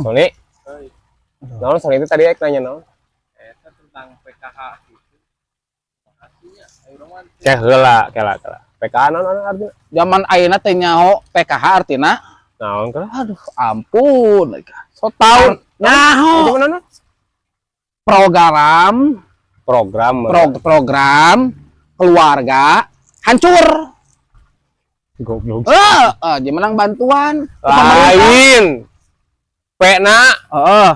Sony. Naon Sony itu tadi nanya naon? Eta tentang PKH gitu. Makasihnya, ayo dong. Cek heula, kela kela. PKH naon naon artinya? Zaman ayeuna teh nyaho PKH artina. Naon kela? Aduh, ampun. So tau. Nyaho. Itu mana? Program Program. Program keluarga hancur. Goblok. Eh, eh, menang bantuan ke pemerintah. Lain. P na Heeh,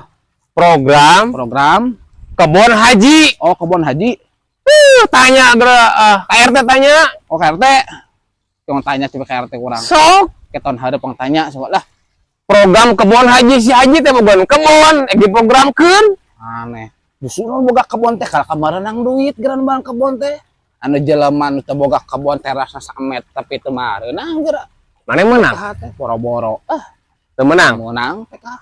program program kebon haji. Oh, kebon haji. Tanya geura ka RT tanya. Oh, KRT. Yang tanya coba KRT kurang. Sok. Keton hareup pang tanya coba lah. Program kebon haji, si haji teh boga kebon, diprogramkeun. Aneh. Justru nu boga kebon teh kalau kemarenang duit geran barang kebon teh. Anu jelema nu teu boga kebon terasna samet tapi teu mareunang geura. Mana yang menang? PKH teh boro-boro. Ah, Teu menang. Menang PKH.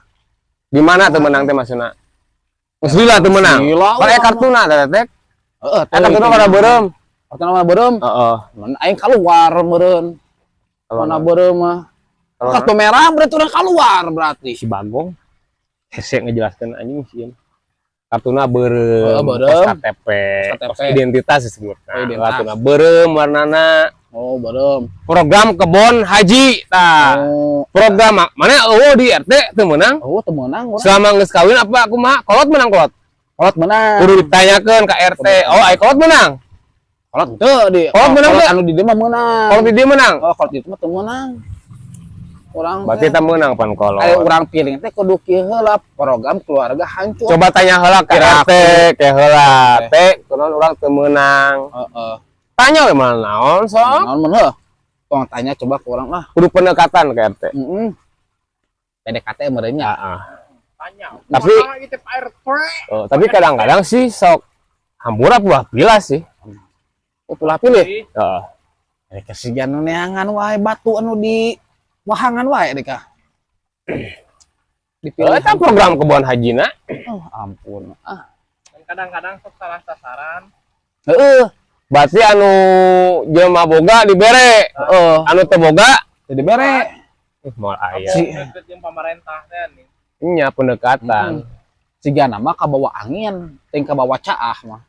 Di mana teu menang teh maksudna? Geus lila teu menang. Lila, Pada urang. Kartuna teh teh. Heeh, Eta kartuna pada beureum. Kartuna mah beureum. Heeh. Mun aing keluar meureun. Mana beureum mah. Kalau Kartu merah berarti urang keluar berarti. Si Bagong hese ngejelaskeun anjing sih. Kartuna beureum, Heeh, beureum. pos KTP, Pos KTP. Pos identitas disebut. Nah, Oh, identitas. kartuna beureum warnana. Oh, beureum. Program kebon haji tah. Oh, Program mana eueuh di RT teu meunang. Oh, teu meunang urang. Selama geus kawin apa kumaha? Kolot menang kolot. Kolot menang. Kudu ditanyakeun ka RT. Oh, ai kolot menang. Kolot teu di. Kolot menang teu? Anu di dieu mah meunang. Kolot di dieu menang. Oh, kolot di dieu mah teu meunang. Urang Berarti teh. kita menang pan kolot. Ayo urang pilih teh kudu kieu heula program keluarga hancur. Coba tanya heula ke Kira RT, ke heula. T, kunaon urang teu meunang. Heeh. Tanya we mana naon sok. Naon mun heuh. Tong tanya coba ke urang lah. Kudu pendekatan ke RT. Heeh. PDKT meureun nya. Heeh. Tanya. Tapi- Kumaha gitu Pak RT? Oh, tapi kadang-kadang sih sok hampura buah pila sih. Oh, pulah pilih. Heeh. Eh, kesian nu neangan wae batu anu di wahangan wae deh kah. Dipilih. Oh, eta program kebon hajina. Oh, ampun. Ah. Dan kadang-kadang sok salah sasaran. Heeh. Berarti anu jelema boga dibere, Heeh. anu teu boga Jadi bere. ih moal aya. Deket jeung pemerintah teh nih. Nya pendekatan. Siga nama kabawa angin, ting kabawa caah mah.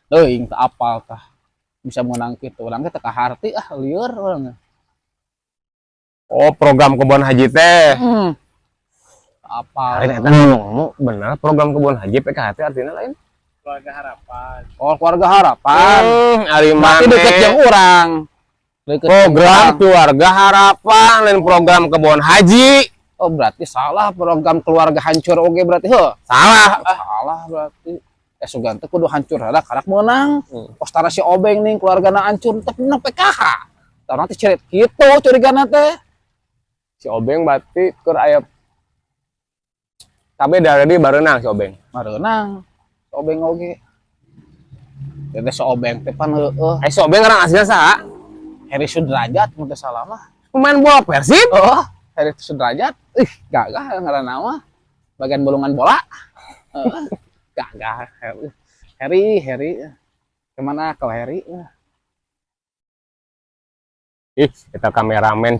Teuing teu apal tah. Bisa menang kitu. Urang teh teu kaharti ah, lieur urang. Oh, program kebon haji teh. Teu apal. Lain eta ngomong bener program kebon haji PKH teh artinya lain. Keluarga harapan. Oh, keluarga harapan. Ari Berarti maneh. deket jeung urang. Deket jeung Program urang. keluarga harapan lain program kebon haji. Oh, berarti salah program keluarga hancur oge berarti heuh. Salah. Salah berarti. Eh, sugan teh kudu hancur heula karak meunang. Postara si Obeng nih keluargana hancur tapi menang PKH. Tah nanti cerit kitu curigana teh. Si Obeng berarti keur aya kabeh dari di barenang si Obeng. Mareunang. Si Obeng oge. Jadi si Obeng teh pan heueuh. Eh, si Obeng ngaran aslinya saha? Heri Sudrajat mun teu salah mah. Pemain bola Persib? Oh, Heri Sudrajat. Ih, gagah ngaranna mah. Bagian bolongan bola. Heeh. Gagah. Heri, Heri. Kemana kau, Heri? Ih, kita kameramen.